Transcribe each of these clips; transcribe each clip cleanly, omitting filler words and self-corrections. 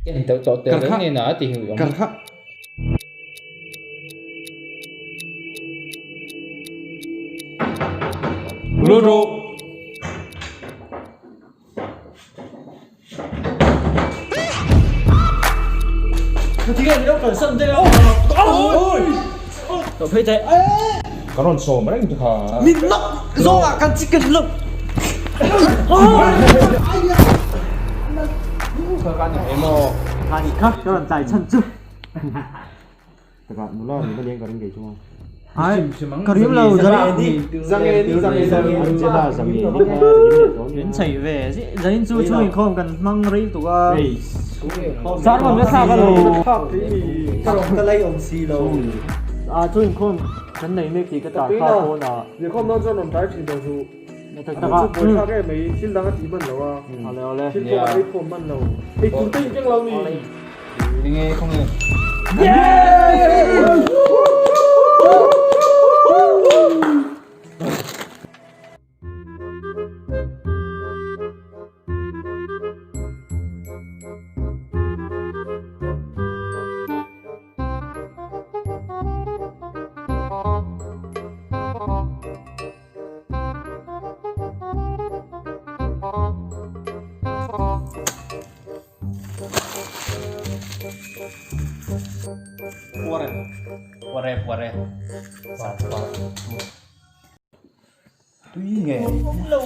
Ken deuh tawh tel reng nen a ti hui awm. Karkha. Luru. Tawh phei teh. Ka rawn sawm reng chu kha. Min lawk zawngah kan chicken lawk. Kha ka ni mai maw. Kha ni kha ka rawn tlai chhan chu. Takah nula nih na lian ka ring kei chu. Ai ka rim lo Angela Zangi ni kha rim leh dawn. Min chei ve zanin chu chhung inkhawm kan hmang rei tuk a. Sar rawn la thlak alo. Ka rawn ka lei awm si lo. A chhung inkhawm kan nei mek tih ka tar kha pawn a. Inkhawm dawn chuan rawn tlai thin tawh suh. Tak tak a. Chu buai thlak em mai thil dang a tih hman lo a. Awle awle. Thil pawh a ei khawm hman lo. Ei tur te in keng lo ni. Enge khawnge. Puar e puar e. Tui nge. Lo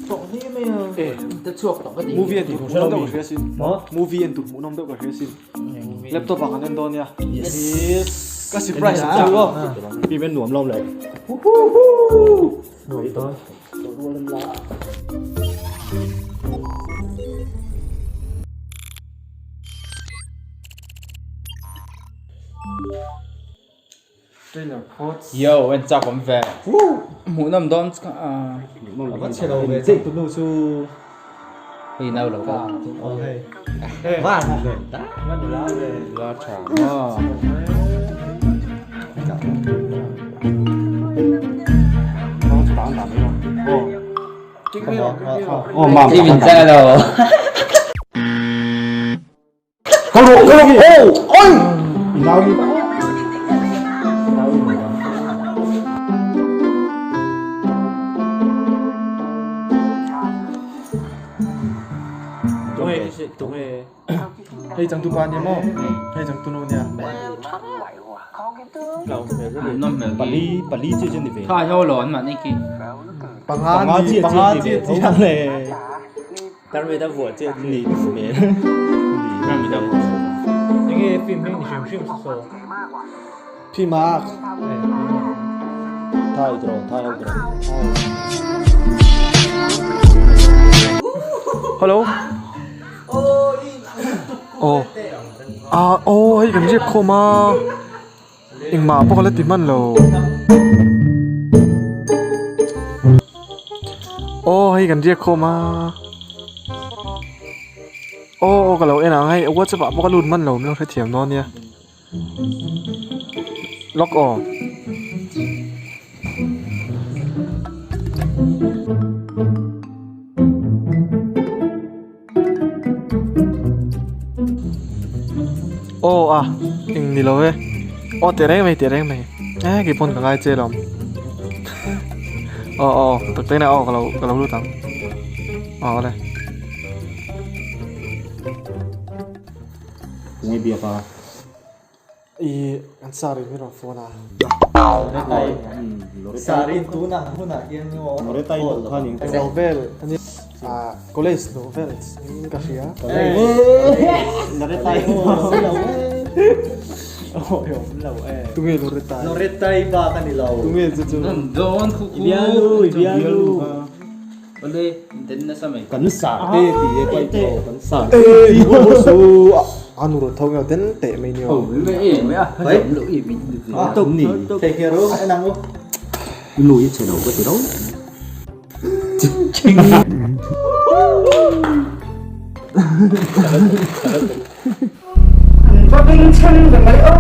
tawh ni mai a. E ta chhuak tawh ka ti. Movie en tur hmuhnawm deuh ka hria sin. Movie en tur hmuhnawm deuh ka hria sin. Laptop ah kan en dawn nia. Yes. Ka surprise ang chu aw. Film en nuam lo le. Nuam dawn. Yo en chak awm ve. Hmuhnawm dawn a. Ava chhe lo ve chei tunu chu. Hei nau lo ka. Aw hei. Van van nula ve. Nula tha maw. Khi mình ra rồi. Ka rawh ka rawh oh oi. Inau ni. Hei changtupa nia maw? Hei changtunu nia. Pali pali chi chu ni ve. Tha hiau lo an mahni khi. Panga ni panga chi chi ang le. Tar me ta vuah che ni me. Tar me ta vuah. Enge film hi ni hrim hrim so. Phim ak. Thai tro thai ho tro. Hello. Oh. Ah oh hei kan riak khawm a. Engmah pawh ka la ti hman lo. Aw hei kan riak khawm a. Aw aw ka lo en ang hei whatsapp ah pawh ka lut hman lo min lo hrethiam dawn nia. Lock aw. Aw a eng ni lo e aw teh reng mai teh reng mai e kei pawn ka ngai che lawm aw aw tak tak in aw ka lo ka lo lut ang aw awle. Nge biak a. I kan sar in min rawn phone a. Sar in tun ang hunah hian Loretai loh khan eng Eng vel ani ah college loh vel in ka hria. Loretai Tunge Loretai. Loretai bak ani lo. Tunge chu chu. Don khu khu. Ibialu ibialu. Ole den nasa mai. Kan sar te ti e pai to kan sar. Ê su anu ro thong yo den te mai ni Oh me e me a ha lo i min du. A tum ni. Thei khe ro en ang u. Lui che lo ka ti ro. An va beng chhan ve mai aw.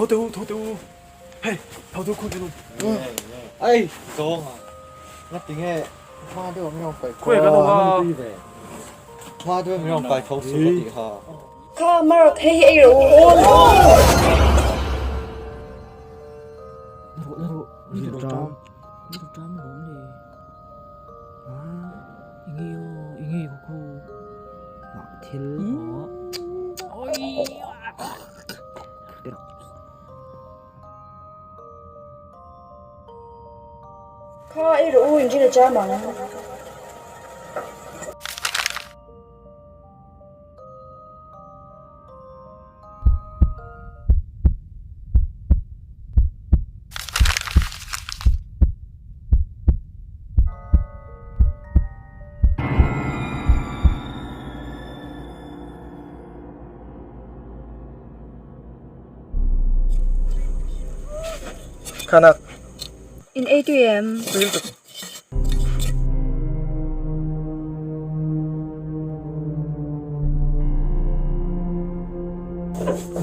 Tho teh u, tho teh u. Hei, tho teh u khawi kan awm. Ei, zawng a. Ngati nge hma deuh ang rawn kai tho. Khawi kan awm a. Hma deuh ang rawn kai tho suh ka tih kha. Kha Mark, hei hi ei rawh u. La rawh, la rawh. Ni lo ṭam. Ni lo ṭam alawm le. Enge aw, enge khaw khaw. Mah thil Kha ei rawh u, inrin a cham ang. Khanak. In ei tui em?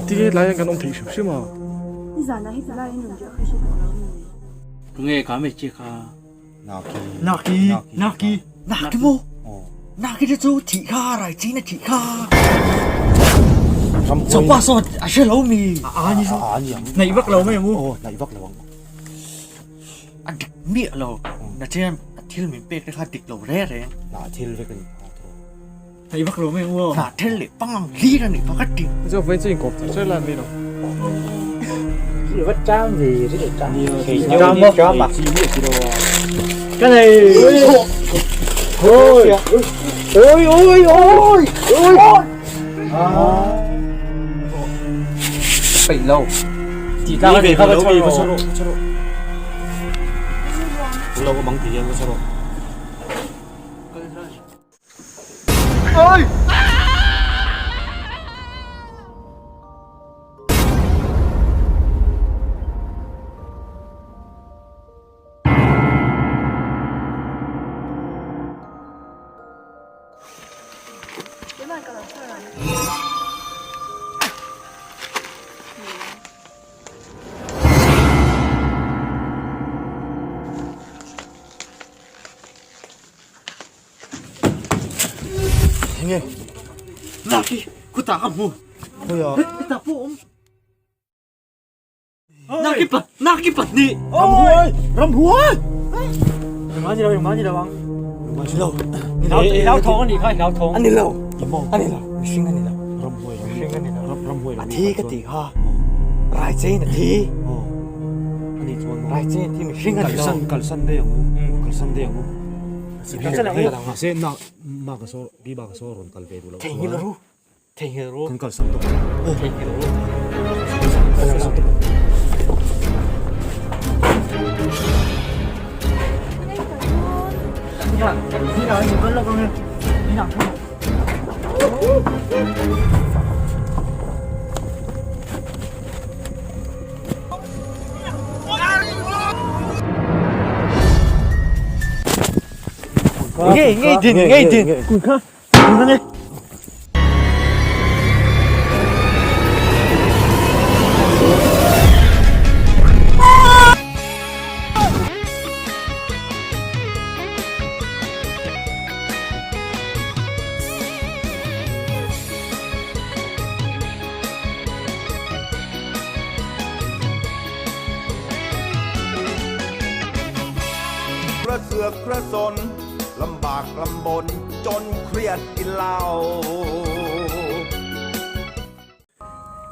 Ti he lai hian kan awm thei hrim hrim a. Nizanah heti lai in rawn riah kha hre tawh lo ni. Tunge ka hmeichhia kha? Naki. Naki. Naki. Naki maw? Naki te chu thih kha rai chin a thih kha. Chawpa sawn a hre lo mi. A ni ang. Hnaih vak lo mai ang u. Aw hnaih vak lo ang. A dik miah lo. Na chen a thil min pek te kha dik lo reng reng. Hnah thil vek a ni kha tho. Hnaih vak lo mai ang u. Hnah thil leh pang ang hlir a ni kha ka ti. Chu vawiin chu inkawp char char lai an ni lo. Ri ṭam ve ri ṭam. Ṭam maw? Ṭam a. Ka nei. Oi oi oi oi oi. Peih lo. Tih tlak a ni kha va chhar rawh. Lo ka bang ti hian va chhar rawh. Oi! Enge? Naki, kutah ka hmu. Khawiah? Hetah pawh awm. Naki pa, naki pahnih. Ramhuai! Ramhuai! Engmah ni lo, engmah ni lo ang. Engmah ni lo. I lau thawng a nih kha, i lau thawng. A ni lo. A ni lo. Mihring a ni lo. Ramhuai. Mihring a ni lo. Ramhuai. A thi ka tih kha. Rai chein a thi. Ani chuan Rai chein a thi mihring a ni lo. Kalsan kalsan daih ang u. Kalsan daih ang u. Kalsan ang u. Mahse na ma ka saw bi ba ka saw rawn kal ve duh loh chuan. Theihnghilh ru. Theihnghilh ru. Kan kalsan tawh. Theihnghilh ru. Kalsan tawh. Ngei ngei din ngei din. Kun kha. Kun kha. กระเสือกกระสนลำบากลำบนจนเครียดกินเหล้า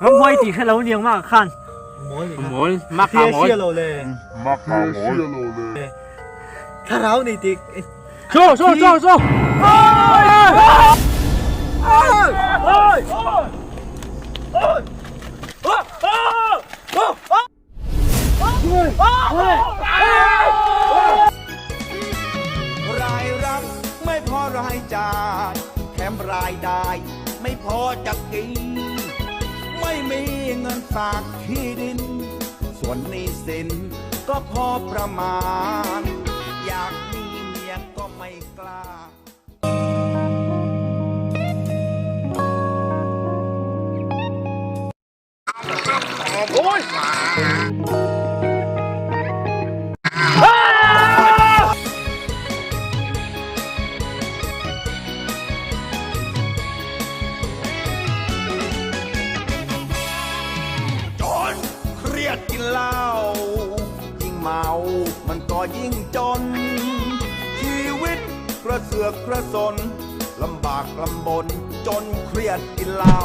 Ramhuai tih hre lo niang mah khan. Mawl, mak ha mawl. Hria lo le. Mak ha mawl. Thlarau nei tik. Chaw, chaw, chaw, chaw. รายรับไม่พอรายจ่ายแถมรายได้ไม่พอจะกิน ไม่มีเงินฝากที่ดิน ส่วนหนี้สินก็พอประมาณ อยากมีเมียก็ไม่กล้า จน ชีวิตกระเสือกกระสนลำบากลำบนจนเครียดกินเหล้า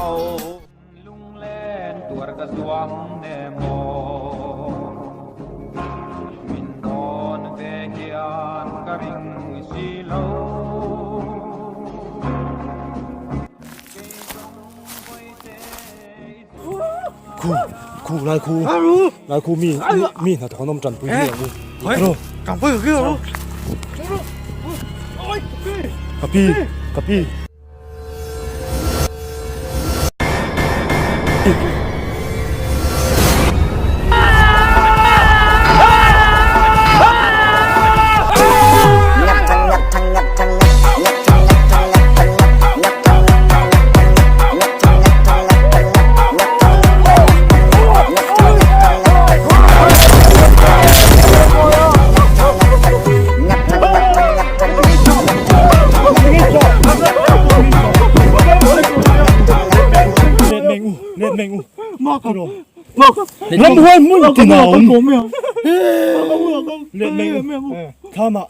Khu khu lai khu lai khu mi mi hna thawk an awm tanpui hi ang u. Ka pi ka pi. Ramhuai hmun tin a awm. Thlamah.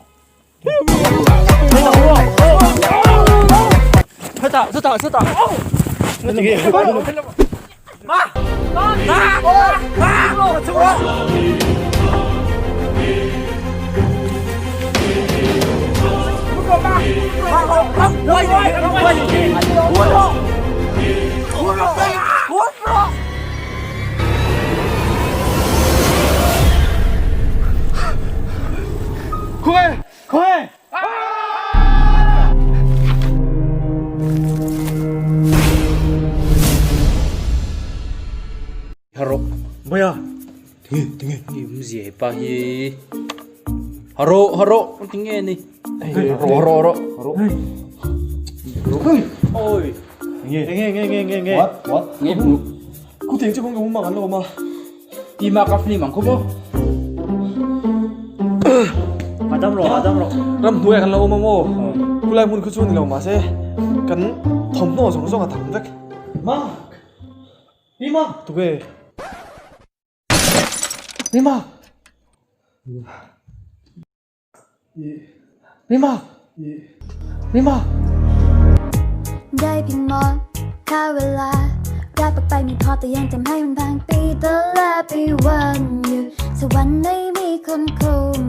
Baya tinge tinge i awmzia he pa hi haro haro tinge ni haro haro haro haro oi nge nge nge nge nge nge what what nge mu Ku tiang chu kawng ka hum mang an lo awm a. Ti ma ka film ang khaw maw? Adam rawh Adam rawh. Ram hnuaiah kan lo awm a maw? Khulai hmun khu chu a ni lo mahse kan thawmhnaw zawng zawng a tam vek. Mark! Pi Mark! Tuke. Pi Mark! Pi Mark! Pi Mark! ได้เพียงมองค่าเวลารับออกไปไม่พอแต่ยังทำให้มันพังไปแต่ละไปวันอยู่สวรรค์ไม่มีคนคุม